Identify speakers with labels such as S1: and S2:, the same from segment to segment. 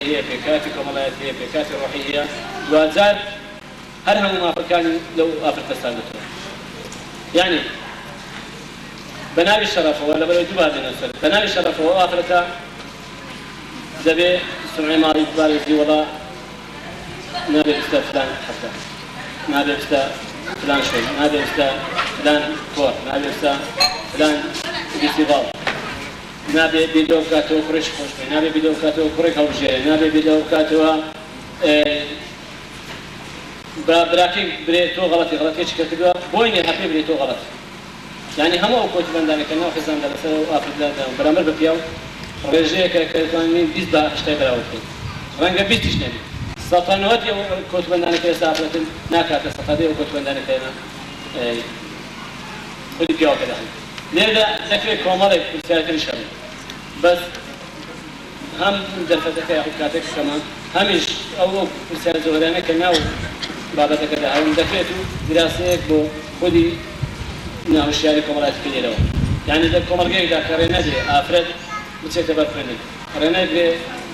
S1: هەیە، پێکهاتی کۆمەڵایەتی هەیە، پێکهاتی ڕۆحی هەیە، دواجار هەر هەموو مافەکانی لەو ئافرەتە ساندۆتەوە. یانی بە ناوی شەڕەفەوە، لەبەرئەوەی دووبار دێنەوە سەر، بە ناوی شەڕەفەوە ئەو ئافرەتە دەبێ سومعەی ماڵی بپارێزی، وەڵا نابێ بچتە فلان حەفلە، نابێ بچتە فلان شوێن، نابێ بچتە فلان کۆڕ، نابێ بچتە فلان فیستیڤاڵ، نابێ بیر لەوە بکاتەوە کوڕێکی خۆش بوێ، نابێ بیر لەوە بکاتەوە کوڕێک هەڵبژێرێ، نابێ بیر لەوە بکاتەوە بە براکەی برێ تۆ غەڵەتی، غەڵەتیەکی کە کردوە بۆی نیە هەر پێی برێ تۆ غەڵەتی. یانی هەموو ئەو کۆتبەندانە کە ناو خێزاندا لەسەر ئەو ئافرەتە دانراون بەرامبەر بە پیاو ڕێژەیەکە کە دەتوانین 20 بە هەشتای بەراورد بکەین ڕەنگە بیستیش نەبێت سەتا نەوەدی ئەو کۆتبەندانە کە ئێستا ئافرەتن ناکاتە سەتا دەی ئەو کۆتبەندانە کە ئێمە خودی پیاوەکە دەهەن. لێرەدا دەکرێت کۆمەڵێک پرسیارتریش هەبن بەس هەم دەرفەتەکە یاخود کاتەکە کەمە هەمیش ئەو پرسیارە جەوهەریانە کە ناو بابەتەکەدا هەن دەکرێت و دراسەیەک بۆ خودی ناهوشیاری کۆمەڵایەتی بکەین لێرەوە یانی لە کۆمەڵگەیەکدا کە ڕێ نەدرێ ئافرەت بچێتە بەر خوێندن ڕێ نەدرێ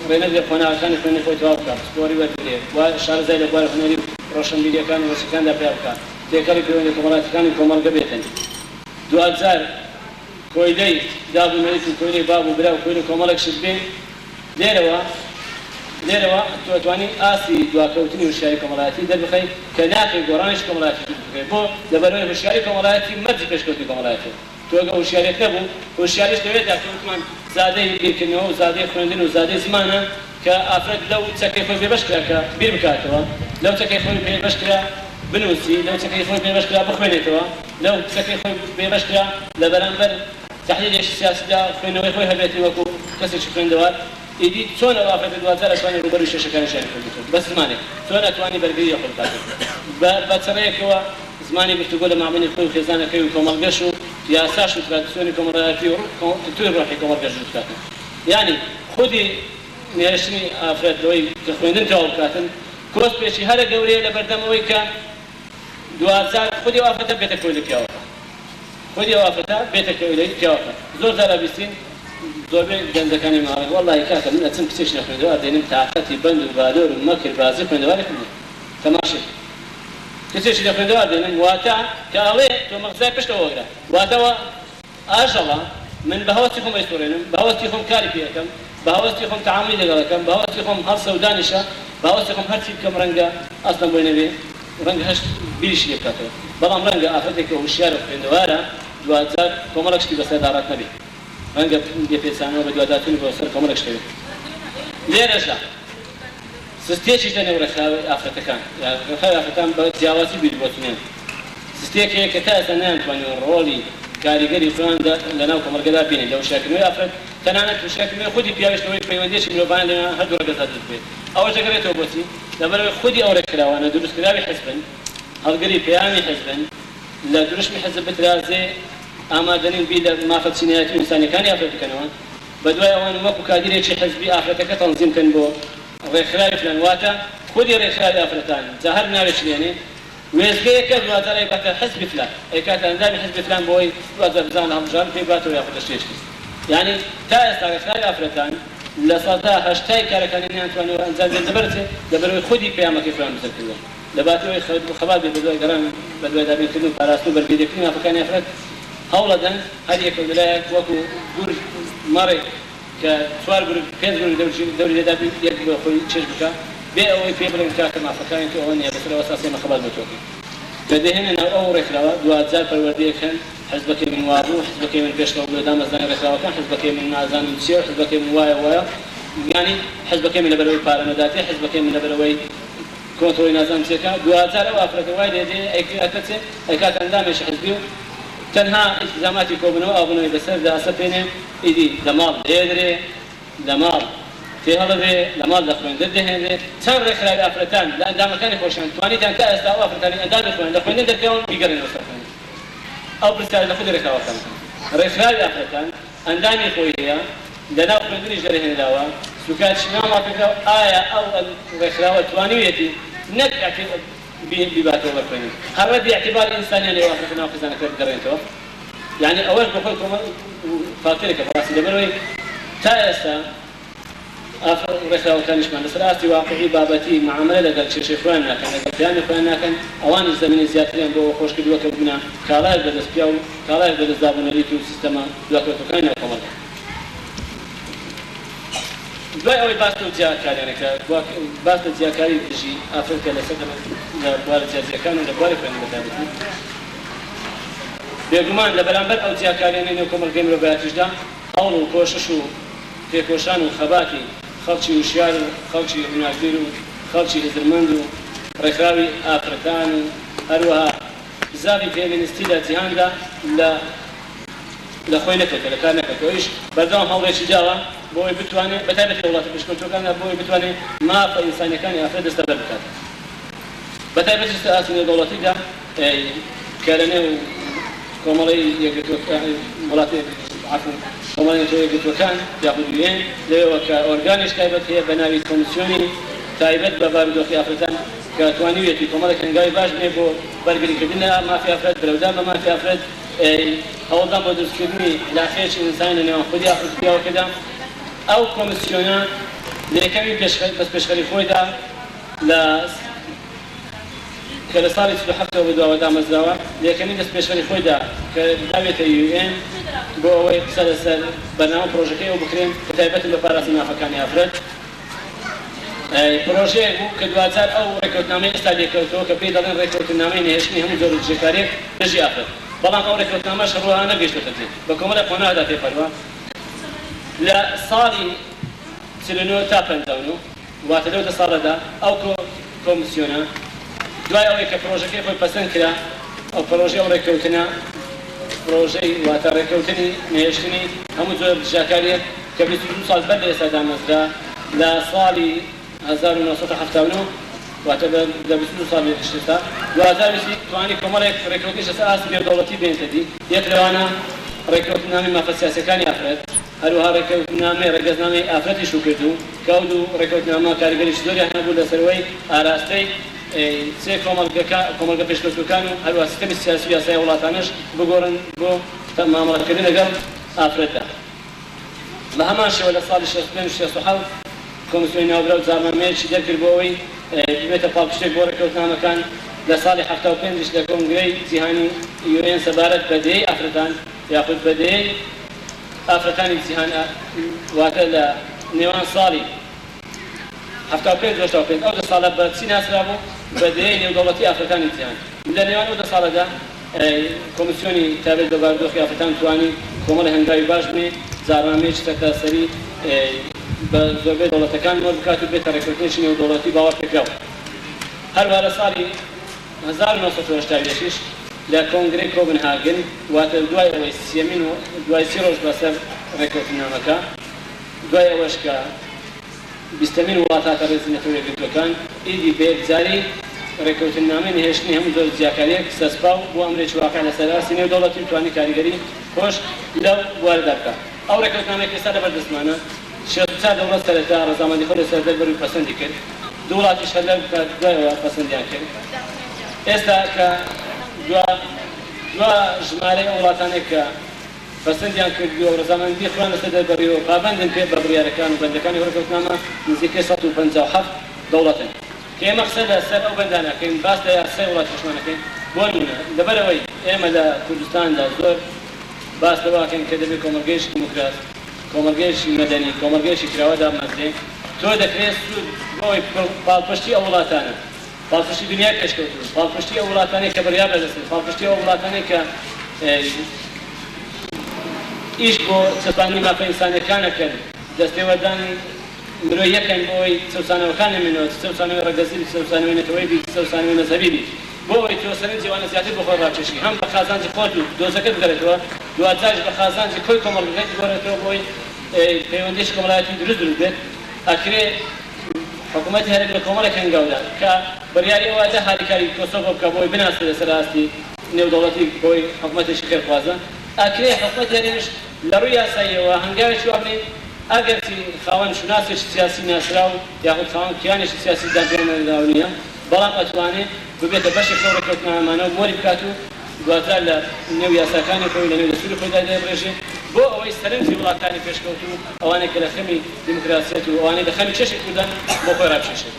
S1: ڕێ نەدرێ قۆناغەکانی خوێندنی خۆی تەواو بکا پسپۆڕی وەربگرێ و شارەزای لە بوارە هونەری و ڕۆشنبیرییەکان و وەرزشەکاندا پەیا بکا تێکەڵی پەیوەندیە کۆمەڵایەتیەکانی کۆمەڵگە بێتن دواجار کۆیلەی داب و نەریت و کۆیلەی باب و برا و کۆیلەی کۆمەڵێک شت بین، لێرەوە لێرەوە تۆ ئەتوانی ئاستی دواکەوتنی هوشیاری کۆمەڵایەتی دەربخەی کە ناکرێ گۆڕانێکی کۆمەڵایەتی دروست بکرێ بۆ؟ لەبەرئەوەی هوشیاری کۆمەڵایەتی مەرجی پێشکەوتنی کۆمەڵایەتیە تۆ گەر هوشیاریت نەبوو هوشیاریش لەوێدا کە وتمان زادەی بیرکردنەوە و زادەی خوێندن و زادەی زمانە کە ئافرەت لەو چەکەی خۆی بێبەش کرا کە بیر بکاتەوە، لەو چەکەی خۆی بێبەش کرا بنووسی، لەو چەکەی خۆی بێبەش کرا بخوێنێتەوە، لەو چەکەی خۆی بێبەش کرا لە بەرامبەر تەحلیلێکی سیاسیدا خوێندنەوەی خۆی هەبێتی وەکوو کەسێکی خوێندەوار، ئیدی چۆن ئەو ئافرەتە دواجار ئەتوانێ ڕووبەرووی کێشەکانی ژیانی خۆی بێتەوە بە زمانێک؟ چۆن ئەتوانی بەرگری لە خۆی بکاتەوە بە چ ڕێیەکەوە زمانی گفتوگۆ لە مابەینی خۆی و خێزانەکەی و کۆمەڵگەش و یاساش و ترادیسیۆنی کۆمەڵایەتی و کلتوری ڕۆحی کۆمەڵگەش دروست بکاتن؟ یانی خودی نەهێشتنی ئافرەت لەوەی کە خوێندن تەواو بکاتن کۆسپێکی هەرە گەورەیە لەبەردەم ئەوەی کە دواجار خودی ئەو ئافرەتە بێتە کۆیلەی پیاوەکە خودی ئەو ئافرەتە بێتە کۆیلەی پیاوەکە زۆر جار ئەبیستین زۆربەی گەنجەکانی ماڵێک وەڵاهی کاکە من ئەچم کچێکی نەخوێندەوار دێنم تاقەتی بەند و بالۆر و مەکر بازی خوێندەوارێکم نیە تەماشێ کچێکی نەخوێندەوار دێنم واتە کە ئەڵێ تۆ مەغزای پشتەوە وەگرە واتە ئاژەڵە، من بە هەوەسی خۆم ئەیسوڕێنم، بە هەوەسی خۆم کاری پێ ئەکەم، بە هەوەسی خۆم تەعامولی لەگەڵ ئەکەم، بە هەوەسی خۆم هەڵسە و دانیشە، بە هەوەسی خۆم هەرچی بکەم ڕەنگە ئەسڵەن بۆی نەبێ، ڕەنگە هەشت بیریشی لێ بکاتەوە، بەڵام ڕەنگە ئافرەتێک کە هوشیارە و خوێندەوارە دواجار کۆمەڵێک شتی بەسەردا ڕەت نەبێ، ڕەنگە بێ پێچانەوە بەدواداچوونی بۆ سەر کۆمەڵێک شت هەبێ. لێرەشدا سستییەکیش لە نێو ڕێکخراوی ئافرەتەکان یا ڕێکخراوی ئافرەتان بە جیاوازی بیروبۆچوونیان سستییەک هەیە کە تا ئێستا نەیانتوانیوە ڕۆڵی کاریگەری خۆیان لە ناو کۆمەڵگەدا بینن لە وشیارکردنەوەی ئافرەت، تەنانەت وشیارکردنەوەی خودی پیاویش لەوەی پەیوەندییەکی مرۆڤانە لەنێوان هەردوو ڕەگەزدا دروست ببێت. ئەوەش دەگەڕێتەوە بۆ چی؟ لەبەرئەوەی خودی ئەو ڕێکخراوانە دروستکراوی حزبن، هەڵگری پەیامی حزبن، لە دروشمی حزب بترازێ ئامادەنین بیر لە مافە چینایەتی و ئینسانییەکانی ئافرەت بکەنەوە، بەدوای ئەوان وەکو کادیرێکی حزبی ئافرەتەکە تەنزیم کەن بۆ ڕێکخراوی فلان، واتە خودی ڕێکخراوی ئافرەتان جا هەر ناوێکی لێنێ وێستگەیەکە دواجار ئەیباتە حزبی فلان ئەیکاتە ئەندامی حزبی فلان بۆی دواجار بزانە لە هەڵبژاردن پێی باتەوە یاخود لە شتێکی تر یانی تا ئێستا ڕێکخراوی ئافرەتان 80% کارەکانی نەیانتوانیوە ئەنجام بدەن لەبەر چ؟ لەبەرئەوەی خودی پەیامەکەی خۆیان بزر کردوە لەباتی ئەوەی خەبات بێت بەدوای گەڕان بەدوای دابینکردن و پاراستن و بەرگریلێکردنی مافەکانی ئافرەت هەوڵەدەن هەر یەکەو لەلایەک وەکو گورگ مەڕێک کە چوار گورگ پێنج گورگ دەوری لێدا بی یەک بۆ خۆی چێژ بکا بێ ئەوەی پێی بڵێن کاکە مافەکانی تۆ ئەوە نیە لەسەر ئەو ئەساسە ئێمە خەبات بۆ تۆ ئەکەین کە دەهێنە ناو ئەو ڕێکخراوە دواجار پەروەردەیەک هەن حزبەکەی من وابوو حزبەکەی من پێشڕەو بوو لە دامەزرانی ڕێکخراوەکان حزبەکەی من نازانم چیە و حزبەکەی من وایە وایە یانی حزبەکەی من لەبەرئەوەی پارە نەداتێ حزبەکەی من لەبەرئەوەی کۆنترۆڵی نازانم چیەکە دواجار ئەو ئافرەتە وای لێدێ ئەیکاتە چێ ئەیکاتە ئەندامێکی حزبی و تەنها ئیلتیزاماتی کۆبونەوە ئاوبونەوەی بەسەردا ئەسەپێنێ ئیدی لە ماڵ دێدرێ لە ماڵ تێهەڵەدرێ لە ماڵ لە خوێندن دەهێنرێ چەند ڕێکخراوی ئافرەتان لە ئەندامەکانی خۆشیان توانیتان تا ئێستا ئەو ئافرەتانەی ئەندامی خۆیان لە خوێندن دەرکراون بیگەڕێنەوە سەر خوێندن ئەو پرسیارە لە خودی ڕێکخراوەکان بکەن ڕێکخراوی ئافرەتان ئەندامی خۆی هەیە لە ناو خوێندنیش دەرهێنراوە سوکایەتیشی ناو ماڵ پێکراوە ئایا ئەو ڕێکخراوە توانیویەتی نەک بیباتەوە بەر خوێندن هەر ڕەدی ئیعتیباری ئینسانیان لێ ئافرەتە ناو خێزانەکە بگەڕێنێتەوە یانی ئەوەش بەخۆی کۆمەڵ فاکتەرێکە بەڕاستی لەبەرئەوەی تا ئێستا. ڕێکخراوەکانیشمان لەسەر ئاستی واقیعی بابەتی مەعامەلە لەگەڵ کێشەی خۆیان ناکەن، لەگەڵ پەیامی خۆیان ناکەن، ئەوانیش زەمینەی زیاتریان بۆ ئەوە خۆش کردووە کە ببنە کاڵایەک بەدەست پیاو و کاڵایەک بەدەست داب و نەریت و سیستەمە دواکەوتووەکانی ناو کۆمەڵگا. دوای ئەوەی باس لەو جیاکاریانە کرا، باس لە جیاکاری دژی ئافرەت کرا لەسەر لە بوارە جیاجیاکان و لە بواری خوێندن بەتایبەتی، بێگومان لە بەرامبەر ئەو جیاکاریانەی نێو کۆمەڵگەی مرۆڤایەتیشدا هەوڵ و کۆشش و تێکۆشان و خەباتی خەڵکی وشیار و خەڵکی ڕووناکبیر و خەڵکی هزرمەند و ڕێکخراوی ئافرەتان و هەروەها بزاڤی فێمینستی لە جیهاندا لە لە خۆی نەکەوتوە، لە کار نەکەوتوە، ئەویش بەردەوام هەوڵێکی داوە بۆ ئەوەی بتوانێ بە تایبەتی لە وڵاتە پێشکەوتووەکاندا بۆ ئەوەی بتوانێ مافە ئینسانییەکانی ئافرەت دەستەبەر بکات بە تایبەتیش لە ئاستی نێودەوڵەتیدا کە لە نێو کۆمەڵەی یەکگرتووەکان وڵاتی عەفوو کۆمەڵەی نەتەوە یەکگرتووەکان یاخود UN لەوێوە کە ئۆرگانێکی تایبەت هەیە بە ناوی کۆمیسیۆنی تایبەت بە بارودۆخی ئافرەتان کە توانیویەتی کۆمەڵێک هەنگاوی باش بنێ بۆ بەرگریکردن لە مافی ئافرەت، برەودان بە مافی ئافرەت، هەوڵدان بۆ دروستکردنی عیلاقەیەکی ئینسانی لە نێوان خودی ئافرەت و پیاوەکەدا. ئەو کۆمیسیۆنە لە یەکەمین دەستپێشخەری خۆیدا لە کە لە ساڵی 47 ەوە بەدواوە دامەزراوە، لە یەکەمین دەستپێشخەری خۆیدا کە داویەتە UN بۆ ئەوەی قسە لەسەر بەرنامە و پڕۆژەکەی ئەو بکرێن کە تایبەتن بە پاراستنی مافەکانی ئافرەت، پڕۆژەیەک بوو کە دواجار ئەو ڕێککەوتنامەی ئێستا لێکەوتەوە کە پێی دەڵێن ڕێککەوتننامەی نەهێشتنی هەموو جۆرە دژەکارییەک دژی ئافرەت، بەڵام ئەو ڕێککەوتنامەش هەروەها نەگەیشتۆتە جێ، بە کۆمەڵێک قۆناغدا تێپەروە لە ساڵی 49 تا 59، واتە لەو دە ساڵەدا ئەو کۆمسیۆنە دوای ئەوەی کە پڕۆژەکەی خۆی پەسەند کرا، ئەو پڕۆژەی ئەو ڕێککەوتنە پڕۆژەی واتە ڕێککەوتنی نەهێشتنی هەموو جۆرە دژاکارییەک کە 22 ساڵ بەر لە ئێستا دامەزرا لە ساڵی 1979 واتە لە 22 ساڵ پێش ئێستا دواجار ویستی توانی کۆمەڵێک ڕێککەوتنیش لەسەر ئاستی نێودەوڵەتی بێنێتە دی یەک لەوانە ڕێککەوتننامەی مافە سیاسییەکانی ئافرەت هەروەها ڕێککەوتننامەی ڕەگەزنامەی ئافرەتی شووکرد و کە ئەو دوو ڕێککەوتنامە کاریگەریی زۆریان هەبوو لەسەر ئەوەی ئاراستەی سێ کۆمەڵگەکە کۆمەڵگە پێشکەوتووەکان و هەروەها سیستەمی سیاسی و یاسایی وڵاتانەش بگۆڕن بۆ مامەڵەکردن لەگەڵ ئافرەتدا. بە هەمان شێوە لە ساڵی 65 و 67 کۆمیسیۆنی ناوبراو جاڕنامەیەکی دەرکرد بۆ ئەوەی ببێتە پاڵپشتێک بۆ ڕێککەوتنامەکان، لە ساڵی 75 یش لە کۆنگرەی جیهانی UN سەبارەت بە دەیەی ئافرەتان یاخود بە دەیەی ئافرەتانی جیهان واتە لە نێوان ساڵی 75 و 85 ئەو دە ساڵە بە چی ناسرابوو؟ بە دەیەی نێودەوڵەتی ئافرەتانی جیهان. لە نێوان ئەو دە ساڵەدا کۆمیسیۆنی تایبەت بە بارودۆخی ئافرەتان توانی کۆمەڵی هەنگاوی باش بنێ، جاڕنامەیەکی سەرتاسەری بە زۆربەی دەوڵەتەکان مۆر بکات و بێتە ڕێککەوتنێکی نێودەوڵەتی باوەڕپێکراو. هەروەها لە ساڵی 1981 یش لە کۆنگرەی کۆبنهاگن، واتە دوای ئەوەی سیەمین و دوای سی ڕۆژ بەسەر ڕێککەوتننامەکە، دوای ئەوەش کە بیستەمین وڵات هاتە ڕیزی نەتەوە یەکگرتووەکان، ئیدی بە یەکجاری ڕێککەوتننامەی نەهێشتنی هەموو جۆرە جیاکارییەک سەسپا و بووە ئەمرێکی واقع لەسەر ئاستی نێودەوڵەتی و توانی کاریگەری خۆش لەو بوارەدا بکات. ئەو ڕێککەوتنامەی کە ئێستا لەبەر دەستمانە، 64 دەوڵەت سەرەتا ڕەزامەندی خۆی لەسەر دەربڕی و پەسەندی کرد، دوو وڵاتیش هەر لەو کات دوایەوە پەسەندیان کرد. ئێستا کە دوا دوا ژمارەی ئەو وڵاتانەی کە پەسەندیان کردووە و ڕەزامەندی خۆیان لەسەر دەربڕیوە و پابەندن پێ بە بڕیارەکان و بەندەکانی ئەو ڕێککەوتنامە نزیکەی 157 دەوڵەتن. کە ئێمە قسە لە سەر ئەو بەندانە ئەکەین باس لە یاسای وڵاتی خۆشمان ئەکەین بۆ نموونە لەبەرئەوەی ئێمە لە کوردستاندا زۆر باس لەوە ئەکەین کە دەبێ کۆمەڵگەیەکی دیموکرات کۆمەڵگەیەکی مەدەنی کۆمەڵگەیەکی کراوە دابمەزرێ تۆ دەکرێ سوود بۆ ئەوەی پاڵپشتی ئەو وڵاتانە پاڵپشتی دنیای پێشکەوتوو پاڵپشتی ئەو وڵاتانەی کە بڕیار بەدەستن پاڵپشتی ئەو وڵاتانەی کە ئیش بۆ چەسپاندنی مافە ئینسانیەکان ئەکەن دەستێوەردانی مرۆییەکەن بۆ ئەوەی چەوسانەوەکان نەمێنەوە چ چەوسانەوەی ڕەگەزی بی چ چەوسانەوەی نەتەوەیی بی چ چەوسانەوەی مەزهەبی بی بۆ ئەوەی تۆ سەرنجی ئەوانە زیاتر بۆ خۆت ڕابکێشی هەم بە قازانجی خۆت و دۆزەکەت بگەڕێتەوە دواجاریش بە قازانجی کۆی کۆمەڵگەکەت بگۆڕێتەوە بۆ ئەوەی پەیوەندیەکی کۆمەڵایەتی دروست دروست بێت ئەکرێ حکوومەتی هەرێم لە کۆمەڵێک هەنگاودا کە بڕیاری ئەوە دا هاریکاری کۆسۆڤۆ بکا بۆ ئەوەی بناسرێ لەسەر ئاستی نێودەوڵەتی بەوەی حکوومەتێکی خێرخوازە ئەکرێ حکوومەتی هەرێمیش لە ڕووی یاساییەوە هەنگاوێکی وا بنێ ئەگەرچی خاوەن شوناسێکی سیاسی ناسراو یاخود خاوەن کیانێکی سیاسی دانپیانەنراو نییە، بەڵام ئەتوانێ ببێتە بەشێک لەو ڕێککەوتنامانە و مۆری بکات و دواتر لە نێو یاساکانی خۆی و لە نێو دەستوری خۆیدا دایبڕێژێ. بۆ ئەوەی سەرنجی وڵاتانی پێشکەوتوو، ئەوانەی کە لە خەمی دیموکراسیەت و ئەوانەی لە خەمی کێشەی کوردن، بۆ خۆی ڕابکێشێت.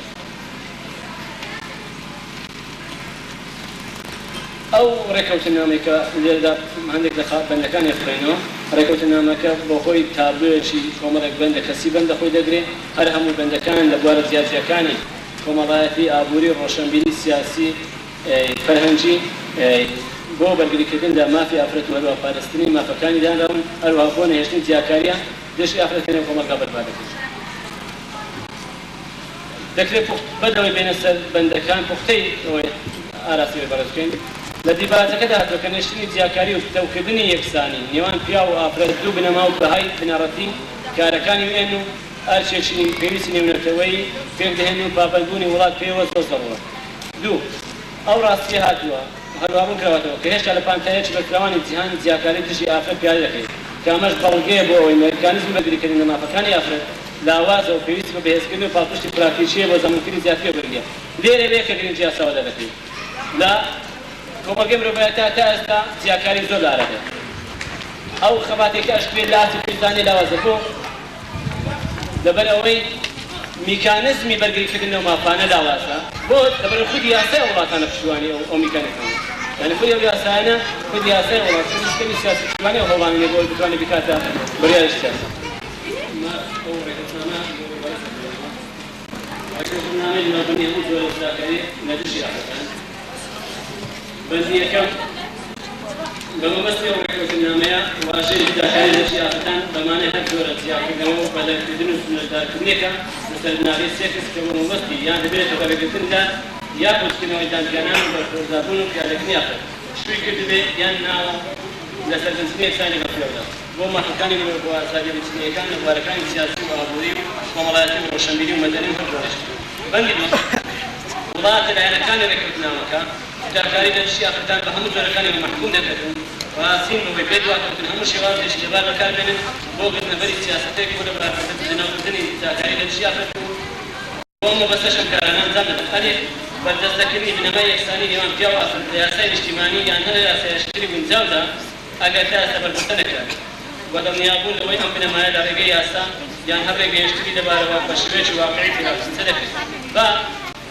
S1: ئەو ڕێککەوتننامەی کە لێرەدا هەندێک لە بەندەکانی ئەخوێنەوە، ڕێککەوتننامەکە بۆ خۆی تابلۆیەکی کۆمەڵێک بەندە کە سی بەند لە خۆی دەگرێ، هەر هەموو بەندەکان لە بوارە جیاجیاکانی کۆمەڵایەتی، ئابووری، ڕۆشەنبیری، سیاسی، فەرهەنگی، بۆ بەرگریکردن لە مافی ئافرەت و هەروەها پارستنی مافەکانی دانراون، هەروەها بۆ نەهێشتنی جیاکارییە دژی ئافرەت کە نێو کۆمەڵگا بەرپا دەکرێت. دەکرێت پوخت بەر لەوەی بێینە سەر بەندەکان پوختەی ئەوەی ئاراستەی بەڕێز بکەین. لە دیباچەکەدا هاتووە کە نەهێشتنی جیاکاری و پتەوکردنی یەکسانی نێوان پیاو و ئافرەت دوو بنەما و بەهای بنەڕەتی کارەکانی یوئێن و ئەرکێکی پێویستی نێونەتەوەیی پێکدەهێنن و پابەندبوونی وڵات پێیەوە زۆر زەڕوورە. دوو، ئەو ڕاستییە هاتووە و هەروەها ڕوونکراوەتەوە کە هێشتا لە پانتاییەکی بەرفراوانی جیهان جیاکاری دژی ئافرەت پیادە دەکرێت کە ئەمەش بەڵگەیە بۆ ئەوەی مێکانیزمی بەرگریکردن لە مافەکانی ئافرەت لاوازە و پێویستی بە بەهێزکردن و پاڵپشتی پراکتیکییە بۆ زامنکردنی زیاتری ئەو بەرگرییە. لێرەوەیە کە گرنگی یاساوە دەردەکەوێت لە کۆمەڵگەی مرۆڤایەتیا تا ئێستا جیاکاری زۆر لە ئارادایە. ئەو خەباتەی کە ئەشکرێت لە ئاستی پێویستدا نییە لاوازە بۆ؟ لەبەر ئەوەی میکانزمی بەرگریکردن لەو مافانە لاوازە، بۆ؟ لەبەر خودی یاسای ئەو وڵاتانە پشتیوانی ئەو میکانیزمانە، یانی خودی ئەو یاسایانە، خودی یاسای وڵات، خودی سیستەمی سیاسی پشتیوانی ئەو هەوڵانە نییە بۆ ئەوەی بتوانێت بیکاتە بڕیارێکی سیاسی. ئەمە ئەو ڕێککەوتنامە ڕێککەوتنامەی لەناوبردنی هەموو جۆرە جوداکارییەک لە دژی ئافرەتان. بەندی یەکەم، بە مەبەستی ئەو ڕێککەوتننامەیە واژەی جوداکاری لە دژی ئافرەتان بە مانای هەر جۆرە جیاکردنەوە و بەدەرکردن و سنووردارکردنێکە لەسەر بناغەی سێکس کە بۆ مەبەستی یان دەبێتە ڕێگرتن لە یا پووچکردنەوەی دانپیانان و بەرخۆرداربوون و پیادەکردنی ئافرەت شووی کردبێ یان نا و لەسەر بنچینەی یەکسانی لەگەڵ پیاودا بۆ مافەکانی مرۆڤ و ئازادیە بنچینەییەکان لە بوارەکانی سیاسی و ئابووری و کۆمەڵایەتی و ڕۆشەنبیری و مەدەنی و هەر جۆرێکی تر. بەندی دووەم، وڵاتە لایەنەکانی ڕێککەوتنامەکە جوداکاری لە دژی ئافرەتان بە هەموو جۆرەکانیەوە مەحکوم دەکەن و ڕازین بەوەی بێ دواکەوتن هەموو شێوازێکی لەبار بەکاربێنن بۆ گرتنەبەری سیاسەتێک بۆ لەناوبردنی جوداکاری لە دژی ئافرەت و بۆ ئەم مەبەستەش ئەم کارانە ئەنجام دەدەن، ئەلف، بەرجەستەکردنی بنەمای یەکسانی نێوان پیاو و ئافرەت لە یاسای نیشتیمانی یان هەر یاسایەکی تری گونجاودا ئەگەر تا ئێستا بەرجەستە نەکرابێت، و دڵنیابوون لەوەی ئەم بنەمایە لە ڕێگەی یاسا یان هەر ڕێگەیەکی تری لەبارەوە بە شێوەیەکی واقیعی پێناسە دەکرێت. بە.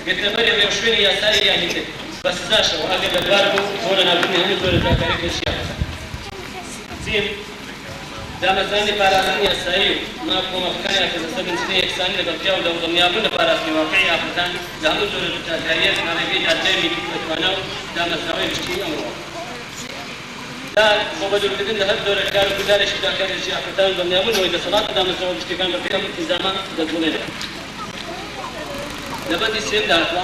S1: گرتنەبەری ڕێوشوێنی یاسایی یان هی تر، بە سزاشەوە ئەگەر لەبار بوو بۆ لەناوبردنی هەموو جۆرە جیاکارییەک لە دژی ئافرەتان. جیم، دامەزراندنی پاراستنی یاسایی و ماف بۆ مافەکانی ئافرەت لەسەر بنچینەی یەکسانی لەگەڵ پیاودا و دڵنیابوون لە پاراستنی واقیعی ئافرەتان لە هەموو جۆرە جوداکارییەک لە ڕێگەی دادگای میللی بەتوانا و دامەزراوەی گشتیی ئەمڕۆوە. دال، خۆ بەدوورکردن لە هەر جۆرە کار و کردارێکی جوداکاری دژی ئافرەتان و دڵنیابوون لەوەی دەسەڵات و دامەزراوە گشتییەکان بەپێی ئەم ئیلتیزامە دەجوڵێنەوە. لە بەندی سێیەمدا هاتووە،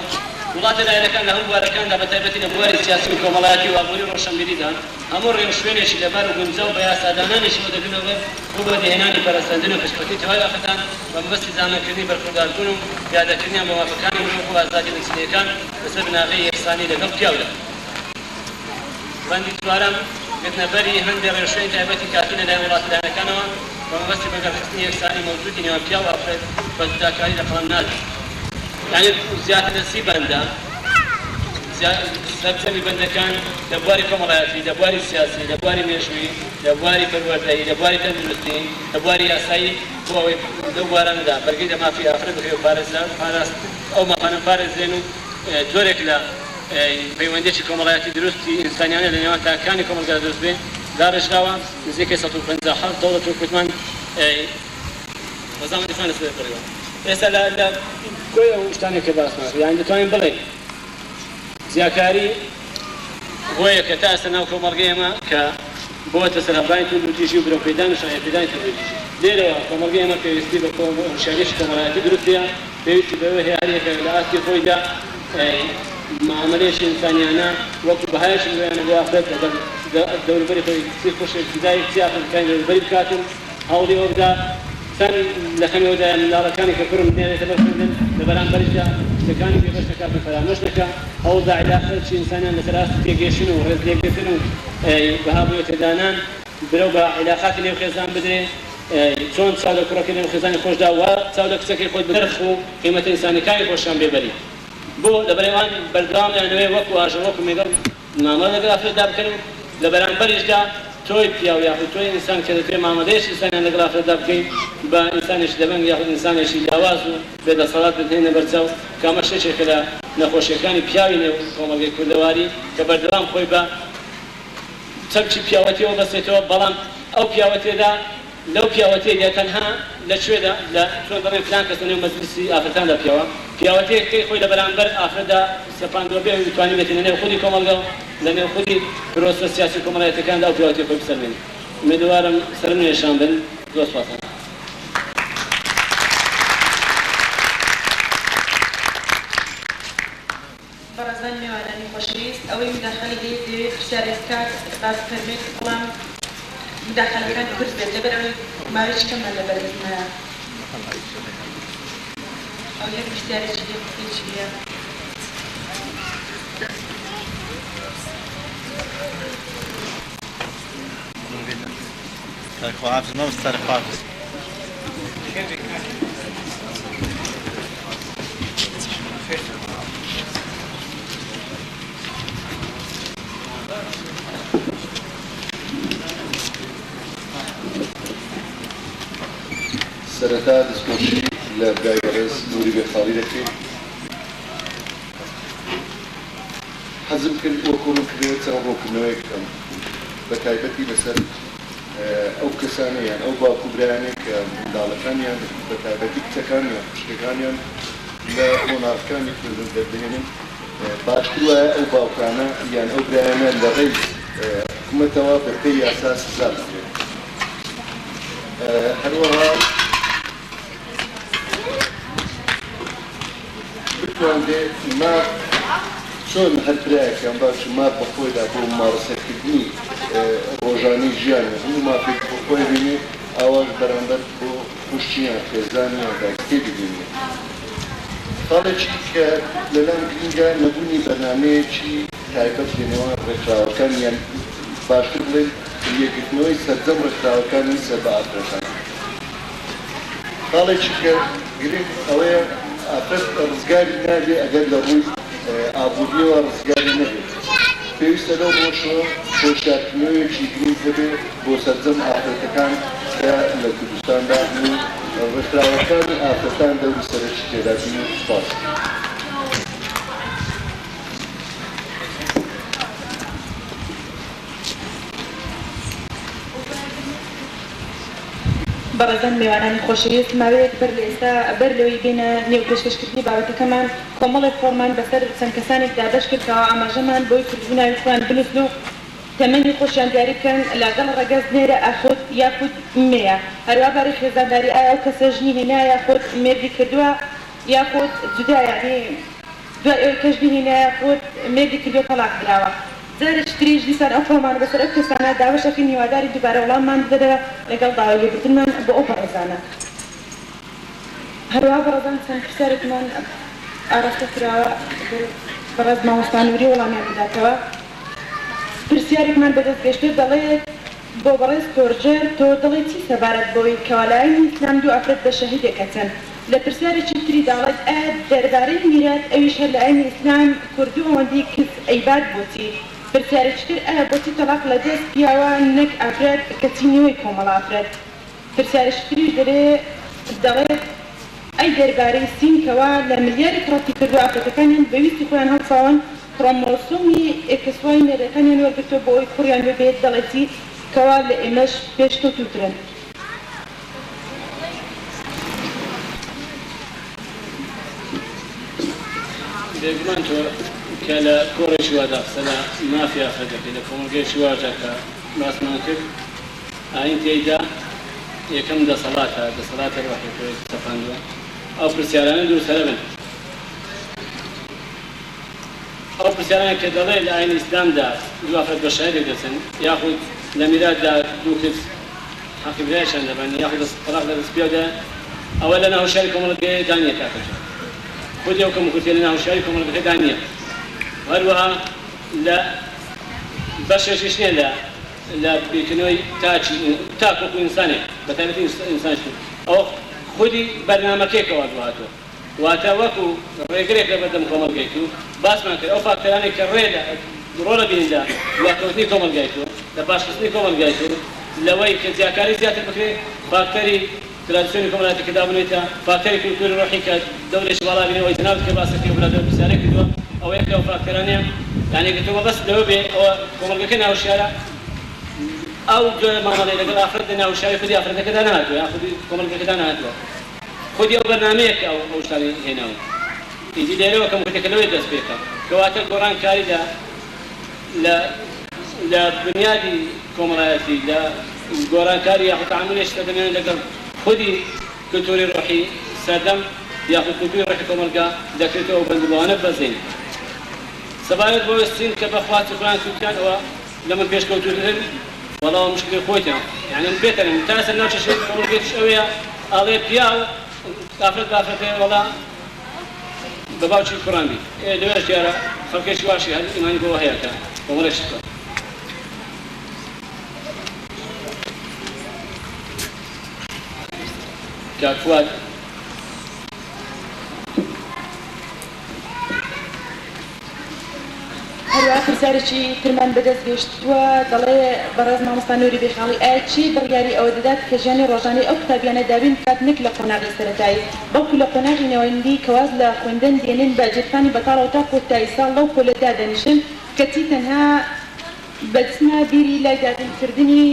S1: وڵاتە لایەنەکان لە هەموو بوارەکاندا بە تایبەتی لە بواری سیاسی و کۆمەڵایەتی و ئابووری و ڕۆشەنبیریدا هەموو ڕێوشوێنێکی لەبار و گونجاو بە یاسادانانێکی بۆ دەگرنەوە بەر بۆ بەدیهێنانی پەرەسەندن و پێشکەوتنی تەواوی ئافرەتان بە مەبەستی زامنکردنی بەرخورداربوون و پیادەکردنیان بۆ مافەکانی مرۆڤ و ئازادیە بنچینەیەکان لەسەر بناغەی یەکسانی لەگەڵ پیاودا. بەندی چوارەم، گرتنەبەری هەندێ ڕێوشوێنی تایبەتی کاتی لەلایەن وڵاتە لایەنەکانەوە بە مەبەستی بەگەڕخستنی یەکسانی مەوجودی نێوان پیاو و ئافرەت بە جوداکاری لە قەڵەم نادرێت. یانی زیاتر لە 30 بەندە، سەرجەمی بەندەکان لە بواری کۆمەڵایەتی، لە بواری سیاسی، لە بواری مێژوویی، لە بواری پەروەردەیی، لە بواری تەندروستی، لە بواری یاسایی بۆ ئەوەی لەو بوارانەدا بەرگری لە مافی ئافرەت بکرێت و پاراست ئەو مافانە بپارێزرێن و جۆرێک لە پەیوەندییەکی کۆمەڵایەتی دروستی ئینسانیانە لە نێوان تاکەکانی کۆمەڵگا دروست بێ داڕێژراوە، نزیکەی 157 دەوڵەت وەک وتمان ڕەزامەندی خۆیان لەسەر دەربڕیوە. ئێستا لە کۆی ئەو شتانەی کە باسمان کرد یانی دەتوانین بڵێین جیاکاری هۆیەکە تا ئێستا ناو کۆمەڵگەی ئێمە کە بۆتە سەرهەڵدانی توندوتیژی و برەوپێدان و شەرعیەتپێدانی توندوتیژی. لێرەوە کۆمەڵگەی ئێمە پێویستی بە هۆشیارییەکی کۆمەڵایەتی دروست هەیە، پێویستی بەوە هەیە هەر یەکە لە ئاستی خۆیدا مامەلەیەکی ئینسانیانە وەکو بەهایەکی مرۆیانە بۆ ئافرەت لەگەڵ دەوروبەری خۆی چی خوشک چی دایک چی ئافرەتەکانی دەوروبەری بکات و هەوڵی ئەوە بدا چەند لە خەمی ئەودایە منداڵەکانی کە کوڕن بنێرێتە بەر خوێندن لە بەرامبەریشدا کچەکانی بێبەش نەکات و فەرامۆش نەکا هەوڵدا عیلاقەیەکی ئینسانیان لەسەر ئاستی تێگەیشتن و ڕێزلێگرتن و بەها بۆ تێدانان برەو بە عیلاقاتی نێو خێزان بدرێ. چۆن چاو لە کوڕەکەی نێو خێزانی خۆشدا وا چاو لە کچەکەی خۆت بنرخ و قیمەتە ئینسانیەکانی خۆشیان بێ بەری بۆ لەبەر ئەوان بەردەوام ئەیانەوێ وەکو ئاژەڵ وەکو مێگەڵ مامەڵە لەگەڵ ئافرەتدا بکەن و لە بەرامبەریشدا تۆی پیاو یاخود تۆی ئینسان کە دەتەوێت مامەلەیەکی ئینسانیان لەگەڵ ئافرەتدا بکەی بە ئینسانێکی دەبەنگ یاخود ئینسانێکی لاواز و بێ دەسەڵات بتهێنە بەرچاو کە ئەمەش یەکێکە لە نەخۆشیەکانی پیاوی نێو کۆمەڵگەی کوردەواری کە بەردەوام خۆی بە چەمکی پیاوەتیەوە بەستێتەوە بەڵام ئەو پیاوەتیەدا لەو پیاوەتیەیدا تەنها لە کوێدا لە چۆن دەڵێن فلان کەس لە نێو مەجلیسی ئافرەتاندا پیاوە پیاوەتیەکەی خۆی لە بەرامبەر ئافرەتدا سەپاندوە بێ ئەوەی توانیبێتی لە نێو خودی کۆمەڵگا و لە نێو خودی پرۆسە سیاسی و کۆمەڵایەتیەکاندا ئەو پیاوەتیە خۆی بسەلمێنێ. ئومێدەوارم سەرم نەیەشان بن. زۆر سوپاستان.
S2: بەڕێزان مێوانانی خۆشەویست ئەوەی موداخەلەی هەیە دەیەوێت پرسیارێک بکات با بفەرموێت بەڵام موداخەلەکان کورت بێت لەبەر ئەوەی ماوەیەکی کەممان لەبەر دەست مایە ئەو هەر پرسیارێکی هەیە قسەیەکی هەیە.
S3: خواحافظ مامۆستا خواحافظ.
S4: سەرەتا دەستخۆشی لە برای بەڕێز نوری بێخاڵی دەکەین. حەزم کرد وەکو ڕوونکردنەوەی چەند ڕوونکردنەوەیەک بکەم بە تایبەتی لەسەر ئەو کەسانە یان ئەو باوک و برایانەی کە منداڵەکانیان بە تایبەتی کچەکانیان خوشکەکانیان لە قۆناغەکانی خوێندن دەردەهێنن باشتر وایە ئەو باوکانە یان ئەو برایانە لە ڕێی حکومەتەوە بە پێی یاسا سزا بدرێن هەروەها بتوانرێ ماف چۆن هەر برایەک یان باوکی ماف بە خۆیدا بۆ ممارەسەکردنی ڕۆژانەی ژیانی هەموو مافێک بۆ خۆی بینێ ئاواش بەرامبەر بۆ خوشکی یان خێزانی یان دایکەکەی ببینێ. خاڵێکی کە لەلام گرینگە نەبوونی بەرنامەیەکی تایبەت لە نێوان ڕێکخراوەکان یان باشتر بڵێین یەکگرتنەوەی سەرجەم ڕێکخراوەکانی سەر بە ئافرەتان. خاڵێکی کە گرنگ ئەوەیە ئافرەت ڕزگاری نابێ ئەگەر لە ڕووی ئابوورییەوە ڕزگاری نەبێت. پێویستە لەو ڕووەشەوە هۆشیارکردنەوەیەکی گرنگ هەبێ بۆ سەرجەم ئافرەتەکان کە لە کوردستاندا هەن و ڕێکخراوەکانی ئافرەتان دەوری سەرەکی تێدا بینن. سوپاس.
S2: بەڕێزان مێوانانی خۆشەویست، ماوەیەک بەر لە ئێستا، بەر لەوەی بێینە نێو پێشکەشکردنی بابەتەکەمان، کۆمەڵێک فۆڕمان بەسەر چەند کەسانێک دابەش کرد کەوا ئاماژەمان بەوەی کردبوو ناوی خۆیان بنووسن و تەمەنی خۆشیان دیاری بکەن لەگەڵ ڕەگەز نێرە ئاخود یاخود مێیە، هەروا باری خێزانداری ئایا ئەو کەسە ژنی هێنا یاخود مێردی کردووە یاخود جودا یەعنی دوای ئەوەی کە ژنی هێنا یاخود مێردی کردووە تەڵاق دراوە. جارێکی تریش دیسان ئەو فۆڕمانە بەسەر ئەو کەسانە دابەش ئەکەین هیوادارین دووبارە وەڵاممان بدەنەوە لەگەڵ داوای لێبوردنمان بۆ ئەو بەڕێزانە. هەروەها بەڕێزان چەند پرسیارێکمان ئاراستە کراوە گەر بەڕێز مامۆستا نوری وەڵامیان بداتەوە. پرسیارێکمان بەدەست گەشتووە دەڵێت، بۆ بەڕێز تۆرجەر تۆ دەڵێی چی سەبارەت بەوەی کەوا لە ئاینی ئیسلام دوو ئافرەت بە شەهیدێک ئەچن؟ لە پرسیارێکی تری داڵێت ئایا دەربارەی میرات ئەویش هەر لە ئاینی ئیسلام کوردو ئەوەندەی کز ئەیبات بۆچی؟ پرسیارێکی تر ئایا بۆچی تەڵاق لە دەست پیاوە نەک ئافرەت کەچی نیوەی کۆمەڵە ئافرەت؟ پرسیارێکی تریش دەرێ دەڵێت ئەی دەربارەی سین کەوا لە ملیارێک ڕەتی کردوە ئافرەتەکانیان بە ویستی خۆیان هەڵساون کرۆمۆسۆمی X Y مێردەکانیان وەرگرتوە بۆ ئەوەی کوڕیان ببێت دەڵێتی کەوا لە ئێمەش پێشکەوتوترن.
S1: بێگومان تۆ کە لە کۆڕێکی وادا قسە لە مافی ئافرەت دەکەی، لە کۆمەڵگەیەکی واشدا کە باسمان کرد ئایین تێیدا یەکەم دەسەڵاتە، دەسەڵاتی ڕۆحی خۆی سەپاندووە، ئەو پرسیارانە دروست هەرەبن. ئەو پرسیارانە کە دەڵێ لە ئایینی ئیسلامدا دوو ئافرەت بە شاهیدێک دەچن یاخود لە میراتدا دوو کچ حەقی برایشیان دەبەن یاخود دەست تەڵاق لە دەست پیاو دایە ئەوە لە ناهۆشیاری کۆمەڵگەیەدا نییە کاکە جان خودی ئەو کەموکورتیە لە ناهۆشیاری کۆمەڵگەکەدا نییە و هەروەها لە بەشێکیش نییە لە لە بیرکردنەوەی تاکی تاک وەکو ئینسانێک بە تایبەتی ئینسانیش ئەوە خودی بەرنامەکەیە کە وا هاتووە. واتە وەکو ڕێگرێک لە بەردەم کۆمەڵگای تو، باسمان کرد ئەو فاکتەرانەی کە ڕێ لە ڕۆڵ ئەبینن لە دواکەوتنی کۆمەڵگای تو، لە پاشخستنی کۆمەڵگای کورد، لەوەی کە جیاکاری زیاتر بکرێ، فاکتەری ترادیسیۆنی کۆمەڵایەتی کە دابنێتە فاکتەری کولتوری ڕۆحی کە دەورێکی باڵا بینێ، ئەوەی جەنابت کە باست کرد و برادەر پرسیارەی کردووە، ئەوە یەک لەو فاکتەرانەیە. یانی گەر تۆ مەبەست لەوە بێ ئەوە کۆمەڵگەکە ناهوشیارە، ئەو جۆرە مامەڵەی لەگەڵ ئافرەت لە ناهوشیاری خودی ئافرەتەکەدا نەهاتووە یان خودی کۆمەڵگەکەدا نەهاتووە، خودی ئەو بەرنامەیە کە ئەو ئەو شتانەی هێناوە. ئیدی لێرەوە کەموکورتیەکە لەوێ دەست پێکا. کەواتە گۆڕانکاری لە لە لە بنیادی کۆمەڵایەتی، لە گۆڕانکاری یاخود تەعامولێکی سەردەمیانە لەگەڵ خودی کلتوری ڕۆحی سەردەم یاخود کلتوری ڕۆحی کۆمەڵگا دەکرێت و ئەو بەند و بەوانە ببەزێنین. سەبارەت بەوەی سین کە بە خواستی خۆیان کردیان ئەوە لە من پێشکەوتووترن وەڵا ئەوە مشکلەی خۆیتە یانی من پێکەنم تا ئێستا ناوچە شێت کۆمەڵگەیەکیش ئەوەیە ئەڵێ پیاو ئافرەت بە ئافرەتێ وەڵا بە باوکی کوڕان بی ئێ لەوێش دیارە خەڵکێکی واشی هەر ئیمانی بەوە هەیە کە کۆمەڵێک شت بکات. کاک فواد.
S2: هەروەها پرسیارێکی ترمان بەدەست گەیشتووە دەڵێ، بەڕێز مامۆستا نوری بێخاڵی ئایا چی بڕیاری ئەوە دەدات کە ژیانی ڕۆژانەی ئەو قوتابیانە دابین بکات نەک لە قۆناغی سەرەتایی بەڵکو لە قۆناغی نێوەندی کە واز لە خوێندن دێنن بە گیرفانی بەتاڵەوە تا کۆتایی ساڵ لەو پۆلە دادەنیشن کەچی تەنها بەچنە بیری لای دابین کردنی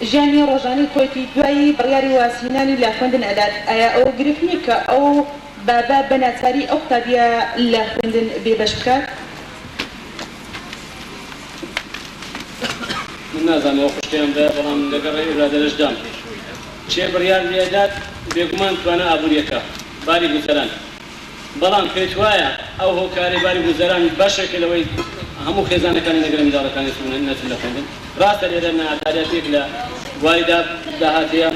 S2: ژیانی ڕۆژانەی خۆیتی دوایی بڕیاری وازهینانی لە خوێندن ئەدات ئایا ئەوە گرفت نیە کە ئەو بابە بە ناچاری ئەو قوتابیە لە خوێندن بێ بەش بکات؟
S1: من نازانم ئەوە خوشکەیان برایە بەڵام لەگەڵ ڕێی برادەرەش دام کێ بڕیار لێدات بێگومان توانا ئابوریەکە باری گوزەران بەڵام پێتوایە ئەو هۆکارەی باری گوزەران بەشێکە لەوەی هەموو خێزانەکانی نەگرە منداڵەکانی چوون نەچن لە خوێندن؟ ڕاستە لێرە نائەدالەتیەک لە بواری داهات هەیە،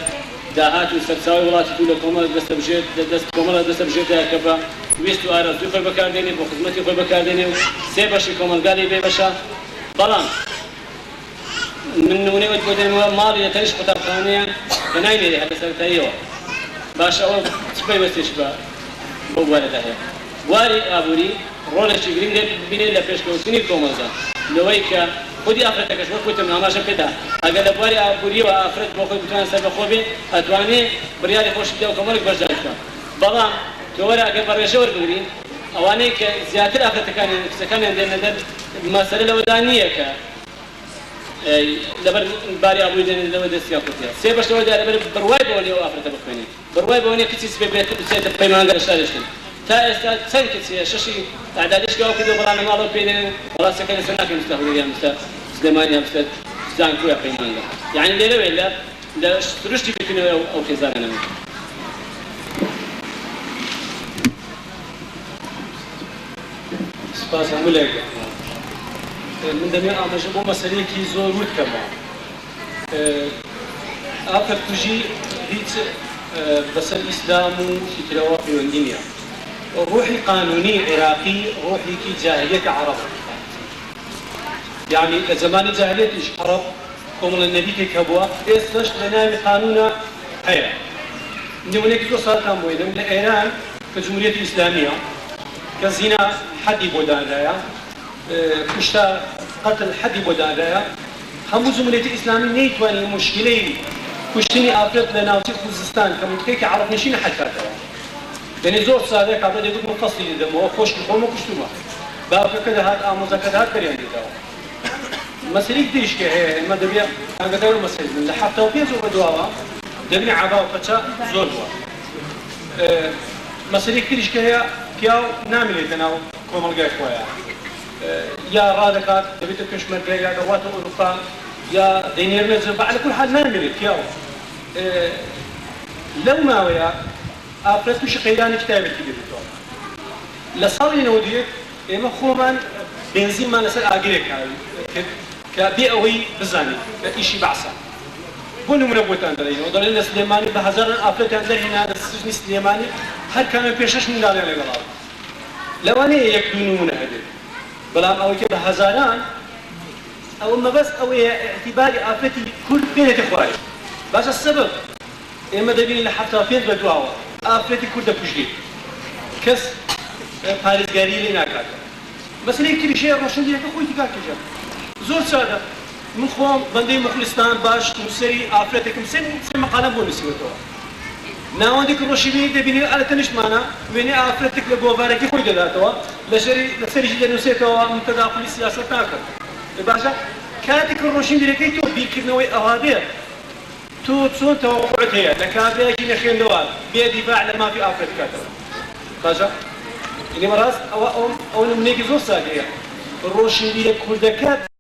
S1: داهات و سەرچاوەی وڵاتی تو لە کۆمەڵە دەستەبژێر لە دەست کۆمەڵە دەستەبژێردایە کە بە ویست و ئارەزووی خۆی بەکاردێنێ بۆ خزمەتی خۆی بەکاردێنێ و سێ بەشی کۆمەڵگا لێی بێبەشە بەڵام من نمونەی ئەوت بۆ دێنمەوە ماڵی لە تەنیشت قوتابخانەیە کە ناینێرێ هەر لە سەرەتاییەوە باشە ئەوە چ پەیوەستیەکی بە بەو بوارەدا هەیە بواری ئابووری ڕۆڵێکی گرنگ دەبینێت لە پێشکەوتنی کۆمەڵگا لەوەی کە خودی ئافرەتەکەش وەک وتم ئاماژەم پێدا ئەگەر لە بواری ئابووریەوە ئافرەت بۆ خۆی بتوانێت سەربەخۆ بێ ئەتوانێ بڕیاری خۆشی بدا و کۆمەڵێک بەشداری بکا بەڵام تۆ وەرە ئەگەر بە ڕێژە وەربگری ئەوانەی کە زیاتر ئافرەتەکانیان کچەکانیان دێننە دەر مەسەلە لەوەدا نییە کە لەبەر باری ئابووری دێنن لەوە دەستیان کورتە سێ بەش لەوەدا لەبەر بڕوای بەوە نییە ئەو ئافرەتە بخوێنێ بڕوای بەوە نییە کچی سبەی بێت بچێتە پەیمانگە لە شارێشتن تا ئێستا چەند کچ هەیە شەشی ئەعدادیش کەوا کردووە بەڵام لە ماڵەوە پێی دەڵێن وەڵا سەکە لەسەر ناکەین بچتە هەولێر یان بچتە سلێمانی یان بچتە زانکۆ یا پەیمانگە یەعنی لێرەوێ لە لە سروشتی بیرکردنەوەی ئەو ئەو خێزانانە.
S5: سوپاس هەموو لایەک دەکەم. من دەمەوێت ئاماژە بۆ مەسەلەیەکی زۆر ورد کەمەوە. ئافرەتکوژی هیچ بەسەر ئیسلام و شتی ترەوە پەیوەندی نییە. ڕوحی قانونی عێراقی ڕوحێکی جاهلیەتی عەڕەبە. یەعنی لە زەمانی جاهلیەتیش عەڕەب کۆمەڵە نەریتێک هەبووە ئێستەش لە ناوی قانونا هەیە. نمونەیەکی زۆر سادەتان بۆ ئێنم، لە ئێران کە جمهوریەتی ئیسلامیە کە زینا حەدی بۆ دانرایە، کوشتار، قەتل، حەدی بۆ دانرایە، هەموو جمهوریەتی ئیسلامی نەیتوانی موشکیلەی کوشتنی ئافرەت لە ناوچەی خوزستان کە منتقەیەکی عەڕەب نشینە حەل کاتەوە. یەعنی زۆر سادە کابرا دەیگوت من فەسلی دەدەمەوە خۆشکی خۆمە کوشتومە، باوکەکە دەهات ئامۆزاکە دەهات بەریان دێتەوە. مەسەلەیەکی تریش کە هەیە ئێمە دەبێ ئاگادار ئەو مەسەلە بین لە 75 ەوە بەدواوە دەبینی عەبا و پەچە زۆر بووە. مەسەلەیەکی تریش کە هەیە پیاو نامێنێتە ناو کۆمەڵگای خۆیا یا ڕادەکات دەبێتە پێشمەرگە یا دەڕواتە ئەوروپا یا دەینێرنە جەبهە عەلە کول حال نامێنێت پیاو لەو ماوەیە ئافرەت تووشی قەیرانێکی تایبەتی دەبێتەوە لە ساڵی 91 ئێمە خۆمان بێنزینمان لەسەر ئاگرێک کرد کە بێ ئەوەی بزانین کە ئیشی بەعسە. بۆ نمونە بۆتان دەڵێینەوە دەڵێن لە سلێمانی بە هەزاران ئافرەتیان دەرهێنا لە سجنی سلێمانی هەر کامیان پێنج شەش منداڵیان لەگەڵا بوو. لەوانەیە یەک دوو نمونە هەبێت بەڵام ئەوەی کە بە هەزاران ئەوە مەبەست ئەوەیە ئیعتیباری ئافرەتی کورد بێنێتە خوارێ. باشە سەبەب ئێمە دەبینین لە 75 بە دواوە ئافرەتی کورد دەکوژرێت کەس پارێزگاریی لێ ناکات. مەسەلەیەکی تریش هەیە ڕۆشنبیرەکە خۆیتی کاک کیژان زۆر سادە. من خۆم بەندەی موخلیستان باش نووسەری ئافرەتێکم سێ سێ مەقالەم بۆ نووسیوەتەوە. ناوەندێکی ڕۆشنبیری دەبینی ئا لە تەنیشتمانە وێنەی ئافرەتێک لە گۆڤارێکی خۆی دەداتەوە لەسەری لەسەریشی دەنووسێتەوە من تەداخولی سیاسەت ناکەم. ئێ باشە کاتێک کە ڕۆشنبیرەکەی تۆ بیرکردنەوەی ئەوا بێت تۆ چۆن تەوەقوعت هەیە لە کابرایەکی نەخوێندەوار بێ دیفاع لە مافی ئافرەت بکاتەوە؟ باشە یەنی بەڕاست ئەوە ئەوە نمونەیەکی زۆر سادەیە ڕۆشنبیرە کوردەکە.